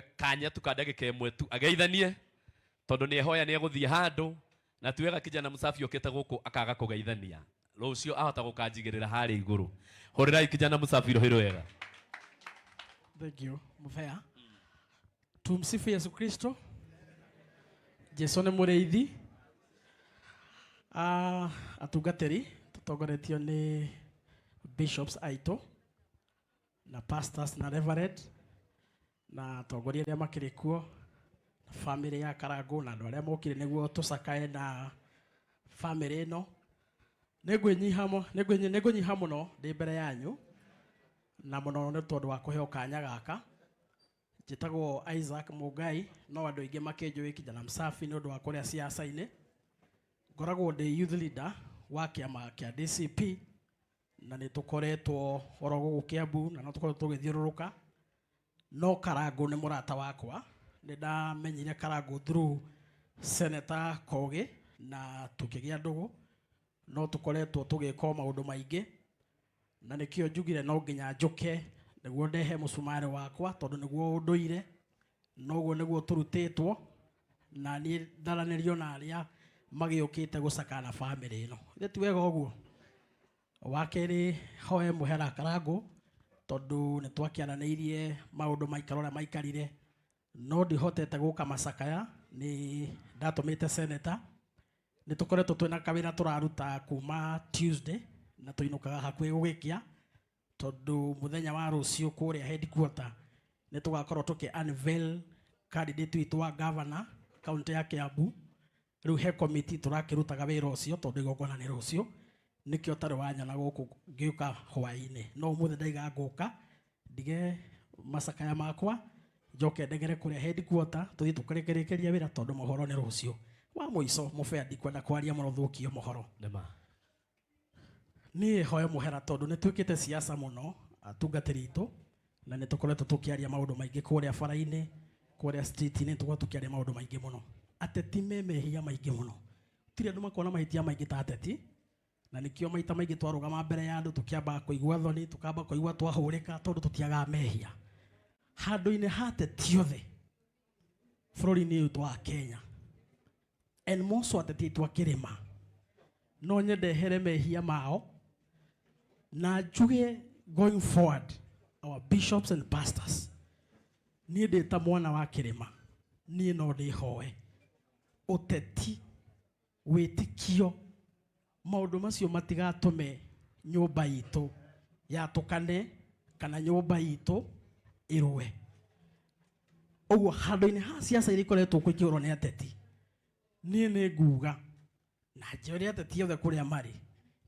Kanya tu ka ndagĩka ĩmwe tu ageithanie tondũ nĩ ehoya nĩ egũthiĩ handũ na ti wega kijana msafi okĩte gũkũ akaga kũgeithania rũciũ ahota gũkanjigĩrĩra harĩa igũrũ. Hũrĩrai kijana msafi rũhĩ rwega. Thank you, Muvea. Tumsifu Yesu Kristo. Jesu nĩ mũrĩithi. Ah, atungatĩri tũtongoretio nĩ bishops aitũ na pastors na reverend na atongoria arĩa makĩrĩ kuo na famĩlĩ ya Karangũ na andũ arĩa mokire nĩguo tũcakae na famĩlĩ ĩno. Nĩngwĩnyiha nĩngũnyiha mũno ndĩ mbere yanyu na mũno nĩ tondũ wa kũheo kanya gaka. Njĩtagwo Isaac Mũngai, no andũ aingĩ makĩnjũĩ kijana msafi nĩ ũndũ wa kũrĩa siasa-inĩ. Ngoragwo ndĩ youth leader wa kĩama kĩa DCP na nĩ tũkoretwo oro gũkũ Kiambu na no tũkoretwo tũgĩthiũrũrũka. No Karangũ nĩ mũrata wakwa, nĩ ndamenyire Karangũ through Senator Kogi na tũkĩgĩa ndũgũ, no tũkoretwo tũgĩka o maũndũ maingĩ, na nĩkĩo njugire no nginya njũke nĩguo ndehe mũcumarĩ wakwa tondũ nĩguo ũndũire, noguo nĩguo tũrutĩtwo, na niĩ ndaranĩrio na arĩa magĩũkĩte gũcakaya na bamĩrĩ ĩno. Githĩ ti wega ũguo? Wa kerĩ hoe mũhera Karangũ tondũ nĩ twakĩaranĩirie maũndũ maikara ũrĩa maikarire, no ndihotete gũka macakaya, nĩ ndatũmĩte senator. Nĩ tũkoretwo twĩna kawĩra tũraruta kuma Tuesday na tũinũkaga hakuhĩ gũgĩkĩa, tondũ mũthenya wa rũciũ kũrĩa headquarter nĩ tũgakorwo tũkĩ unveil candidate witũ wa governor kaunti ya Kiambu. Rĩu he committee tũrakĩrutaga wĩra ũcio tondũ igongona nĩ rũciũ, nĩkĩo ũtarĩ wanyona gũkũ ngĩũka hwaĩ-inĩ, no ũmũthĩ ndaiga ngũka ndige macakaya makwa njoke ndengere kũrĩa headquarter tũthiĩ tũkĩrĩkĩrĩria wĩra tondũ mohoro nĩ rũciũ. Wa mũico mũbea, ndikwenda kwaria mũno thũkio mohoro. Nĩma. Niĩ hoe mũhera tondũ nĩ twĩkĩte siasa mũno atungatĩri itũ, na nĩ tũkoretwo tũkĩaria maũndũ maingĩ kũrĩa bara-inĩ, kũrĩa street-inĩ, tũkoretwo tũkĩaria maũndũ maingĩ mũno. Ateti me mehia maingĩ mũno, gũtirĩ andũ makoragwo na mahĩtia maingĩ ta ateti, na nĩkĩo maita maingĩ twarũgama mbere ya andũ tũkĩambaga kũigua thoni, tũkamba kũigua twahũrĩka tondũ tũtiagaga mehia. Handũ-inĩ ha ateti othe bũrũri-inĩ ũyũ wa Kenya, and more so ateti aitũ a kĩrĩma, no nyende here mehia mao na njuge going forward our bishops and pastors, niĩ ndĩ ta mwana wa kĩrĩma, niĩ no ndĩhoe ũteti, wĩtĩkio, maũndũ macio matigatũme nyũmba itũ yatũkane kana nyũmba itũ ĩrũe. Ũguo handũ-inĩ ha siasa iria ikoretwo kuo ikĩhũrwo nĩ ateti, niĩ nĩ nguga na njĩre ateti othe kũrĩa marĩ,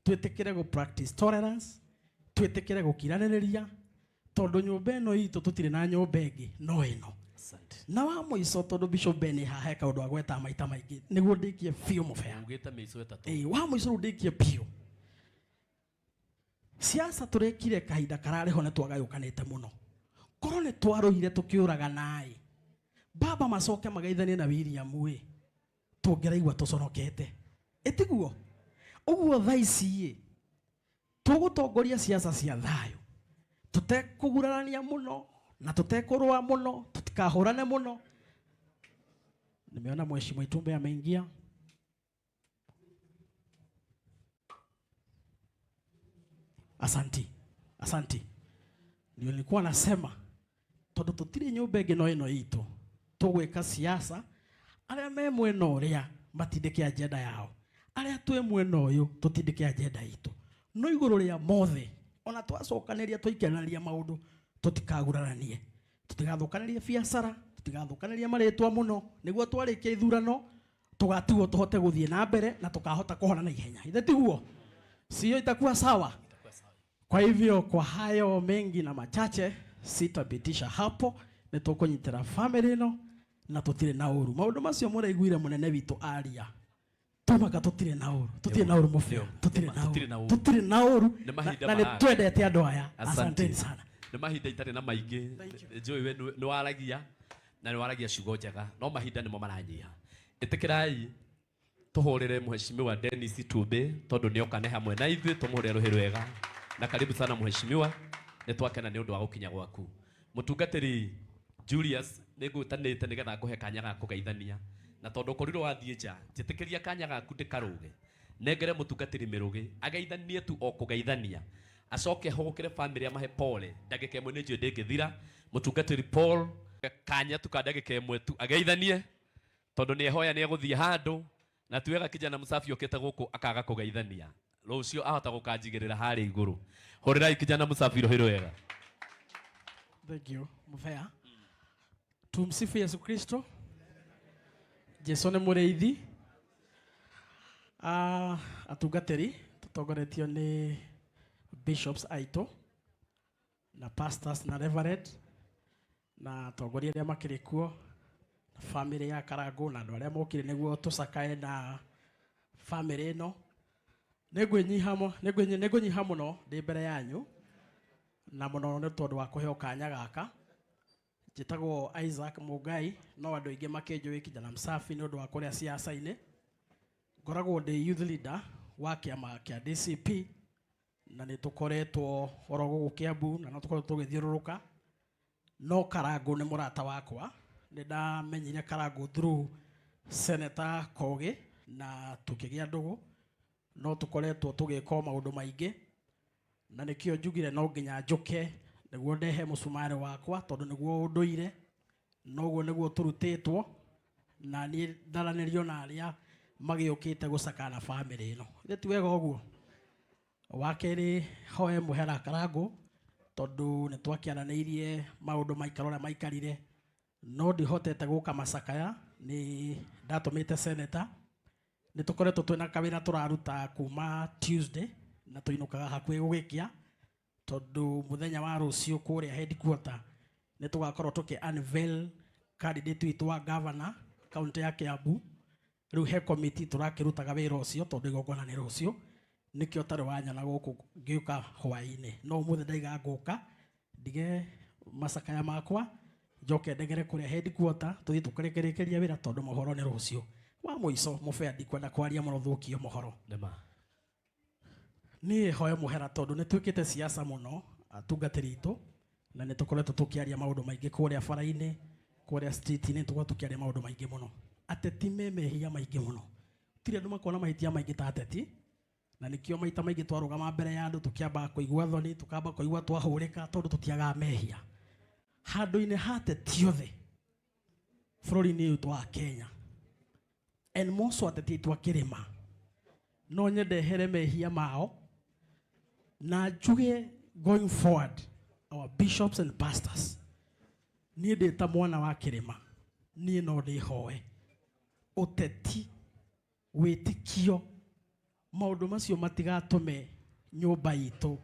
twĩtĩkĩre gũ practice tolerance, twĩtĩkĩre gũkiranĩrĩria, tondũ nyũmba ĩno itũ tũtirĩ na nyũmba ĩngĩ no ĩno. Asante. Na wa mũico, tondũ Bishop Ben haha he kaũndũ agwetaga maita maingĩ, nĩguo ndĩkie biũ mũbea. Ugĩte mĩico ĩtatũ. Ĩĩ, wa mũico rĩu ndĩkie biũ. Siasa tũrekire kahinda kararĩ ho nĩ twagayũkanĩte mũno. Korwo nĩ twarũire tũkĩũragana-ĩ, baba macoke mageithanie na William ĩ, tũngĩraigua tũconokete. Ĩtiguo? Ũguo thaa ici-ĩ, tũgũtongoria siasa cia thayũ, tũtekũgurarania mũno na tũtekũrũa mũno, tũtikahũrane mũno. Nimeona Mheshimiwa Itumbe ameingia. Asanti, asanti. Ndio nilikuwa nasema tondũ tũtirĩ nyũmba ĩngĩ no ĩno itũ, tũgwĩka siasa, arĩa me mwena ũrĩa matindĩke agenda yao, arĩa twĩ mwena ũyũ tũtindĩke agenda itũ, no igũrũ rĩa mothe ona twacokanĩria twaikanĩria maũndũ tũtikaguraranie, tũtigathũkanĩrie biacara, tũtigathũkanĩrie marĩtwa mũno, nĩguo twarĩkia ithurano tũgatigwo tũhote gũthiĩ na mbere na tũkahota kũhona na ihenya. Ithe tiguo? Sio itakuwa sawa? Kwa hivyo kwa hayo mengi na machache sitapitisha hapo, nĩ tũkũnyitĩra family ĩno na tũtirĩ na ũru. Maũndũ macio mũraiguire mũnene witũ aria, tumaka tũtirĩ na ũru, tũtirĩ na ũru mũbĩa, tũtirĩ na Tũtirĩ na ũru, ũru. tũtirĩ na ũru Nĩ mahinda na nĩ maraya. twendete andũ aya. Asante. Asanteni sana. Nĩ mahinda itarĩ na maingĩ, njũĩ we nĩ waragia na nĩ waragia ciugo njega, no mahinda nĩmo maranyiha. Ĩtĩkĩrai tũhũrĩre Mheshimiwa Dennis Itumbĩ tondũ nĩ oka nĩ hamwe na ithuĩ, tũmũhũrĩre rũhĩ rwega. Na karibu sana mheshimiwa, nĩ twakena nĩ ũndũ wa gũkinya gwaku. Mũtungatĩri Julius. Nĩ ngwĩtanĩte nĩgetha ngũhe kanya ga kũgeithania, na tondũ ũkorirwo wathiĩ nja, njĩtĩkĩria kanya gaku ndĩkarũge, nengere mũtungatĩri Mĩrũgĩ ageithanie tu o kũgeithania, acoke ahũgũkĩre famĩlĩ amahe pole. Ndagĩka ĩmwe nĩ njũĩ ndĩngĩthira. Mũtungatĩri Paul, kanya tu ka ndagĩka ĩmwe tu ageithanie, tondũ nĩ ehoya nĩ egũthiĩ handũ, na ti wega kijana msafi okĩte gũkũ akaga kũgeithania. Rũciũ ahota gũkanjigĩrĩra harĩa igũrũ. Hũrĩrai kijana msafi rũhĩ rwega. Thank you, Muvea. Tumsifu Yesu Kristo. Jesu nĩ mũrĩithi. Atungatĩri tũtongoretio nĩ bishops aitũ na pastors na reverend na atongoria arĩa makĩrĩ kuo, na famĩlĩ ya Karangũ na andũ arĩa mokire nĩguo tũcakae na famĩlĩ ĩno. Nĩngwĩnyiha mũno ndĩ mbere yanyu, na mũno nĩ tondũ wa kũheo kanya gaka. Njĩtagwo Isaac Mungai, no andũ aingĩ makĩnjũĩ kijana msafi nĩ ũndũ wa kũrĩa siasa-inĩ. Ngoragwo ndĩ youth leader wa kĩama kĩa DCP, na nĩ tũkoretwo oro gũkũ Kiambu na no tũkoretwo tũgĩthiũrũrũka. No Karangũ nĩ mũrata wakwa, nĩ ndamenyire Karangũ through Senator Kogi na tũkĩgĩa ndũgũ, no tũkoretwo tũgĩka maũndũ maingĩ, na nĩkĩo njugire no nginya njũke nĩguo ndehe mũcumarĩ wakwa, tondũ nĩguo ũndũire, noguo nĩguo tũrutĩtwo, na niĩ ndaranĩrio na arĩa magĩũkĩte gũcakana na famĩlĩ ĩno. Githĩ ti wega ũguo? Wa kerĩ, hoe mũhera Karangũ, tondũ nĩ twakĩaranĩirie maũndũ maikara ũrĩa maikarire, no ndihotete gũka macakaya, nĩ ndatũmĩte senator. Nĩ tũkoretwo twĩna kawĩra tũraruta kuma Tuesday, na tũinũkaga hakuhĩ gũgĩkĩa, tondũ mũthenya wa rũciũ kũrĩa headquarter nĩ tũgakorwo tũkĩ unveil candidate witũ wa governor kaunti ya Kiambu. Rĩu he committee tũrakĩrutaga wĩra ũcio, tondũ igongona nĩ rũciũ, nĩkĩo ũtarĩ wanyona gũkũ ngĩũka hwaĩ-inĩ. No ũmũthĩ ndaiga ngũka ndige macakaya makwa, njoke ndengere kũrĩa headquarter tũthiĩ tũkĩrĩkĩrĩria wĩra, tondũ mohoro nĩ rũciũ. Wa mũico, mũbea, ndikwenda kwaria mũno thũkio mohoro. Nĩma. Niĩ hoe mũhera tondũ nĩ twĩkĩte siasa mũno atungatĩri itũ, na nĩ tũkoretwo tũkĩaria maũndũ maingĩ kũrĩa bara-inĩ, kũrĩa street-inĩ, tũkoretwo tũkĩaria maũndũ maingĩ mũno. Ateti me mehia maingĩ mũno, tirĩ andũ makoragwo na mahĩtia maingĩ ta ateti, na nĩkĩo maita maingĩ twarũgama mbere ya andũ tũkĩambaga kũigua thoni, tũkamba kũigua twahũrĩka, tondũ tũtiagaga mehia. Handũ-inĩ ha ateti othe bũrũri-inĩ ũyũ wa Kenya, and most ateti aitũ a kĩrĩma, no nyende here mehia mao na njuge going forward, our bishops and pastors, niĩ ndĩ ta mwana wa kĩrĩma, niĩ no ndĩhoe ũteti, wĩtĩkio, maũndũ macio matigatũme nyũmba itũ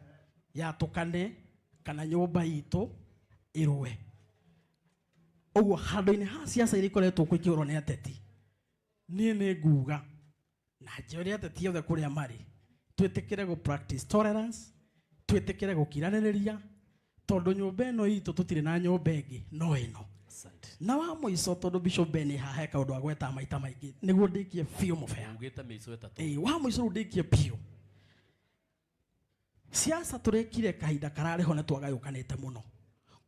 yatũkane kana nyũmba itũ ĩrũe. Ũguo handũ-inĩ ha siasa iria ikoretwo kuo ikĩhũrwo nĩ ateti, niĩ nĩ nguga na njĩre ateti othe kũrĩa marĩ, twĩtĩkĩre gũ practice tolerance, twĩtĩkĩre gũkiranĩrĩria, tondũ nyũmba ĩno itũ tũtirĩ na nyũmba ĩngĩ no ĩno. Asante. Na wa mũico, tondũ Bishop Ben haha he kaũndũ agwetaga maita maingĩ, nĩguo ndĩkie biũ mũbea. Ugĩte mĩico ĩtatũ. Ĩĩ, wa mũico rĩu ndĩkie biũ. Siasa tũrekire kahinda kararĩ ho nĩ twagayũkanĩte mũno,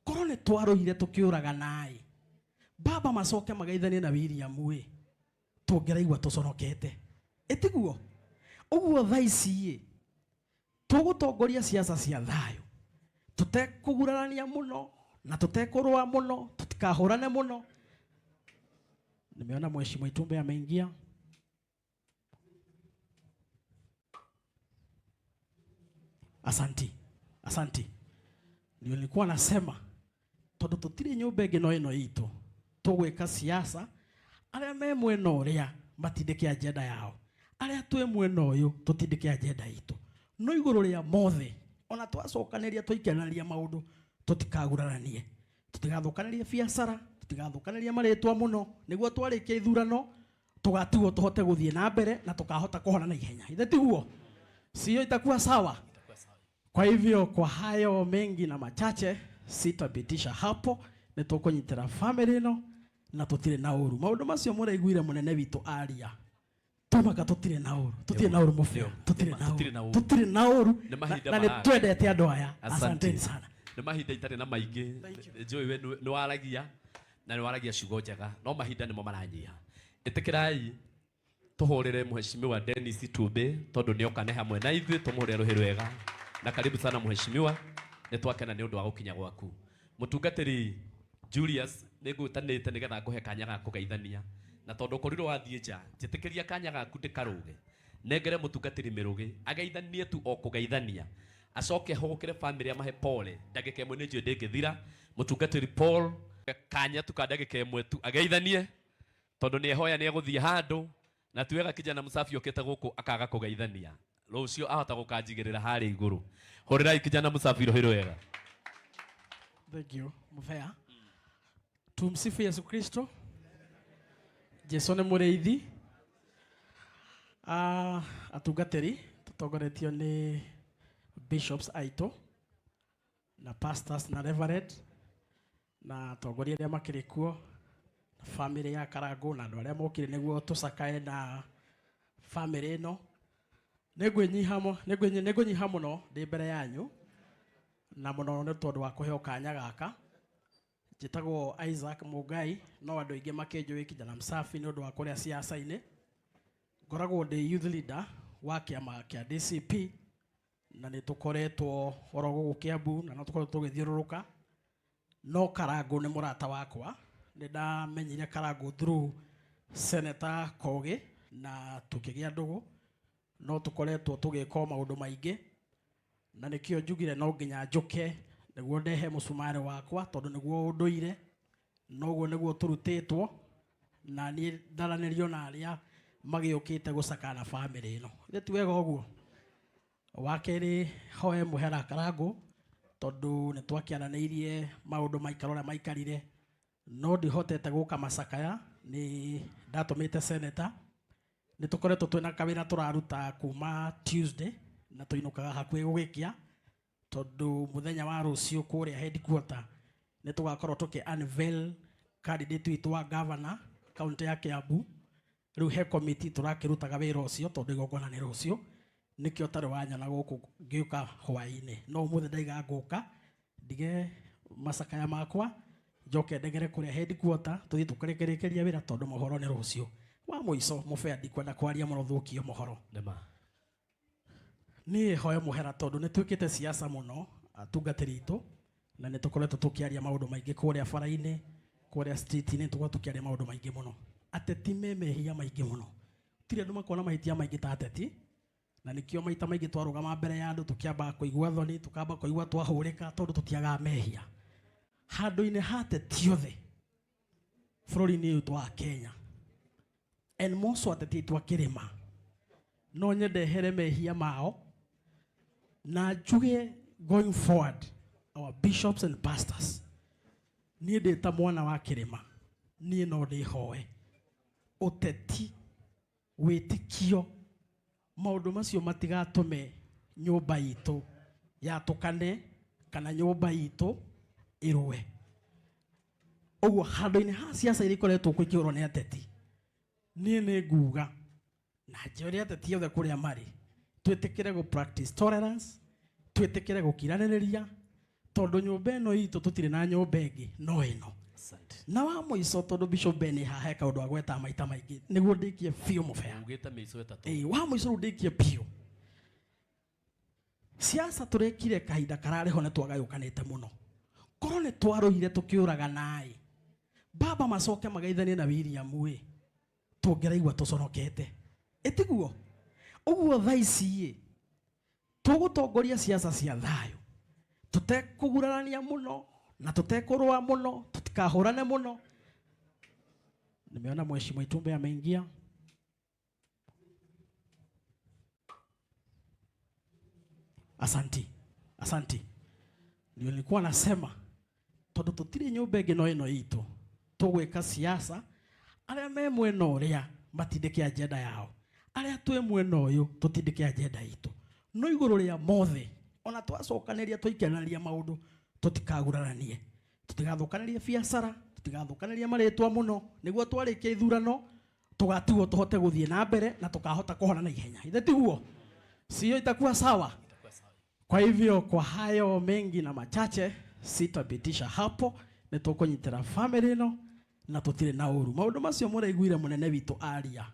korwo nĩ twarũire tũkĩũragana-ĩ, baba macoke mageithanie na William ĩ, tũngĩraigua tũconokete, ĩtiguo? Ũguo thaa ici ĩ, tũgũtongoria siasa cia thayũ, tũtekũgurarania mũno na tũtekũrũa mũno, tũtikahũrane mũno. Nimeona Mheshimiwa Itumbe ameingia. Asanti, asanti. Ndio nilikuwa nasema tondũ tũtirĩ nyũmba ĩngĩ no ĩno itũ, tũgwĩka siasa arĩa me mwena ũrĩa matindĩke agenda yao, arĩa twĩ mwena ũyũ tũtindĩke agenda itũ, no igũrũ rĩa mothe ona twacokanĩria twaikiranĩria maũndũ, tũtikaguraranie, tũtigathũkanĩrie biacara, tũtigathũkanĩrie marĩtwa mũno, nĩguo twarĩkia ithurano tũgatigwo tũhote gũthiĩ na mbere na tũkahota kũhona na ihenya. Ithe tiguo? Sio itakuwa sawa? Kwa hivyo kwa hayo mengi na machache sitapitisha hapo, nĩ tũkũnyitĩra family ĩno na tũtirĩ na ũru. Maũndũ macio mũraiguire mũnene witũ aria, tumaka tũtirĩ na ũru, tũtirĩ na ũru mũbĩa, tũtirĩ na Tũtirĩ na ũru, ũru. tũtirĩ na ũru, Nĩ mahinda na nĩ maraya. twendete andũ aya. Asante. Asanteni sana. Nĩ mahinda itarĩ na maingĩ, njũĩ we nĩ waragia. Na nĩ waragia ciugo njega, no mahinda nĩmo maranyiha. Ĩtĩkĩrai tũhũrĩre Mheshimiwa Dennis Itumbĩ tondũ nĩ oka nĩ hamwe na ithuĩ, tũmũhũrĩre rũhĩ rwega. Na karibu sana mheshimiwa, nĩ twakena nĩ ũndũ wa gũkinya gwaku. Mũtungatĩri Julius, nĩ ngwĩtanĩte nĩgetha ngũhe kanya ga kũgeithania, na tondũ ũkorirwo wathiĩ nja, njĩtĩkĩria kanya gaku ndĩkarũge, nengere mũtungatĩri Mĩrũgĩ ageithanie tu o kũgeithania, acoke ahũgũkĩre famĩlĩ amahe pole. Ndagĩka ĩmwe nĩ njũĩ ndĩngĩthira. Mũtungatĩri Paul, kanya tu ka ndagĩka ĩmwe tu ageithanie, tondũ nĩ ehoya nĩ egũthiĩ handũ, na ti wega kijana msafi okĩte gũkũ akaga kũgeithania. Rũciũ ahota gũkanjigĩrĩra harĩa igũrũ. Hũrĩrai kijana msafi rũhĩ rwega. Thank you, Muvea. Tumsifu Yesu Kristo. Jesu nĩ mũrĩithi. Atungatĩri tũtongoretio nĩ bishops aitũ na pastors na reverend na atongoria arĩa makĩrĩ kuo, na famĩlĩ ya Karangũ na andũ arĩa mokire nĩguo tũcakae na famĩlĩ ĩno. Nĩ ngwĩnyiha mũno ndĩ mbere yanyu, na mũno nĩ tondũ wa kũheo kanya gaka. Njĩtagwo Isaac Mungai, no andũ aingĩ makĩnjũĩ kijana msafi nĩ ũndũ wa kũrĩa siasa-inĩ. Ngoragwo ndĩ youth leader wa kĩama kĩa DCP, na nĩ tũkoretwo oro gũkũ Kiambu na no tũkoretwo tũgĩthiũrũrũka. No Karangũ nĩ mũrata wakwa. Nĩ ndamenyire Karangũ through Senator Kogi na tũkĩgĩa ndũgũ, no tũkoretwo tũgĩka o maũndũ maingĩ, na nĩkĩo njugire no nginya njũke nĩguo ndehe mũcumarĩ wakwa, tondũ nĩguo ũndũire, noguo nĩguo tũrutĩtwo, na niĩ ndaranĩrio na arĩa magĩũkĩte gũcakana na famĩlĩ ĩno. Githĩ ti wega ũguo? Wa kerĩ, hoe mũhera Karangũ, tondũ nĩ twakĩaranĩirie maũndũ maikara ũrĩa maikarire, no ndihotete gũka macakaya, nĩ ndatũmĩte senator. Nĩ tũkoretwo twĩna kawĩra tũraruta kuma Tuesday, na tũinũkaga hakuhĩ gũgĩkĩa, tondũ mũthenya wa rũciũ kũrĩa headquarter nĩ tũgakorwo tũkĩ unveil candidate witũ wa governor kaunti ya Kiambu. Rĩu he committee tũrakĩrutaga wĩra ũcio, tondũ igongona nĩ rũciũ, nĩkĩo ũtarĩ wanyona gũkũ ngĩũka hwaĩ-inĩ. No ũmũthĩ ndaiga ngũka ndige macakaya makwa, njoke ndengere kũrĩa headquarter tũthiĩ tũkĩrĩkĩrĩria wĩra, tondũ mohoro nĩ rũciũ. Wa mũico, mũbea, ndikwenda kwaria mũno thũkio mohoro. Nĩma. Niĩ hoe mũhera, tondũ nĩ twĩkĩte siasa mũno atungatĩri itũ, na nĩ tũkoretwo tũkĩaria maũndũ maingĩ kũrĩa bara-inĩ, kũrĩa street-inĩ, tũkoretwo tũkĩaria maũndũ maingĩ mũno. Ateti me mehia maingĩ mũno, tirĩ andũ makoragwo na mahĩtia maingĩ ta ateti, na nĩkĩo maita maingĩ twarũgama mbere ya andũ tũkĩambaga kũigua thoni, tũkamba kũigua twahũrĩka, tondũ tũtiagaga mehia. Handũ-inĩ ha ateti othe bũrũri-inĩ ũyũ wa Kenya, and most ateti aitũ a kĩrĩma, no nyende here mehia mao na njuge going forward, our bishops and pastors, niĩ ndĩ ta mwana wa kĩrĩma, niĩ no ndĩhoe ũteti, wĩtĩkio, maũndũ macio matigatũme nyũmba itũ yatũkane kana nyũmba itũ ĩrũe. Ũguo handũ-inĩ ha siasa iria ikoretwo kuo ikĩhũrwo nĩ ateti, niĩ nĩ nguga na njĩre ateti othe kũrĩa marĩ, twĩtĩkĩre gũ practice tolerance, twĩtĩkĩre gũkiranĩrĩria, tondũ nyũmba ĩno itũ tũtirĩ na nyũmba ĩngĩ no ĩno. Asante. Na wa mũico, tondũ Bishop Ben haha he kaũndũ agwetaga maita maingĩ, nĩguo ndĩkie biũ, mũbea. Ugĩte mĩico ĩtatũ. Ĩĩ, wa mũico rĩu ndĩkie biũ. Siasa tũrekire kahinda kararĩ ho nĩ twagayũkanĩte mũno. Korwo nĩ twarũire tũkĩũragana-ĩ, baba macoke magaithanie na William ĩ, tũngĩraigua tũconokete, ĩtiguo ũguo? Thaa ici ĩ, tũgũtongoria siasa cia thayũ, tũtekũgurarania mũno na tũtekũrũa mũno, tũtikahũrane mũno. Nimeona Mheshimiwa Itumbe ameingia. Asanti, asanti. Ndio nilikuwa nasema, tondũ tũtirĩ nyũmba ĩngĩ no ĩno itũ, tũgwĩka siasa arĩa me mwena ũrĩa matindĩke agenda yao, arĩa twĩ mwena ũyũ tũtindĩke agenda itũ, no igũrũ rĩa mothe, ona twacokanĩria twaikianĩria maũndũ, tũtikaguraranie, tũtigathũkanĩrie biacara, tũtigathũkanĩrie marĩtwa mũno, nĩguo twarĩkia ithurano tũgatigwo tũhote gũthiĩ na mbere na tũkahota kũhona na ihenya. Ithe tiguo? Sio itakuwa sawa? Kwa hivyo, kwa hayo mengi na machache, sitapitisha hapo. Nĩ tũkũnyitĩra family ĩno. Na tũtirĩ na ũru. Maũndũ macio mũraiguire mũnene witũ aria,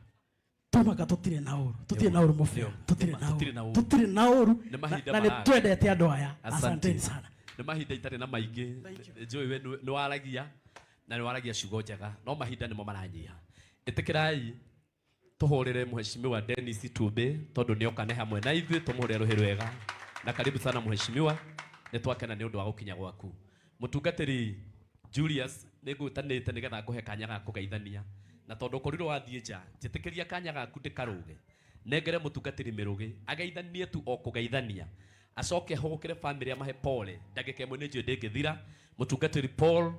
tumaka tũtirĩ na ũru, tũtirĩ na ũru mũbĩa, tũtirĩ na Tũtirĩ na ũru, ũru. Tũtirĩ na ũru. Nĩ mahinda Na nĩ twendete andũ aya. Asante. Asanteni sana. Nĩ mahinda itarĩ na maingĩ. Njũĩ we nĩ waragia na nĩ waragia ciugo njega, no mahinda nĩmo maranyiha. Ĩtĩkĩrai tũhũrĩre Mheshimiwa Dennis Itumbĩ tondũ nĩ oka nĩ hamwe na ithuĩ, tũmũhũrĩre rũhĩ rwega. Na karibu sana mheshimiwa, nĩ twakena nĩ ũndũ wa gũkinya gwaku. Mũtungatĩri Julius, nĩ ngwĩtanĩte nĩgetha ngũhe kanya ga kũgeithania, na tondũ ũkorirwo wathiĩ nja, njĩtĩkĩria kanya gaku ndĩkarũge, nengere mũtungatĩri Mĩrũgĩ ageithanie tu o kũgeithania, acoke ahũgũkĩre bamĩrĩ amahe pole. Ndagĩka ĩmwe nĩ njũĩ ndĩngĩthira. Mũtungatĩri Paul.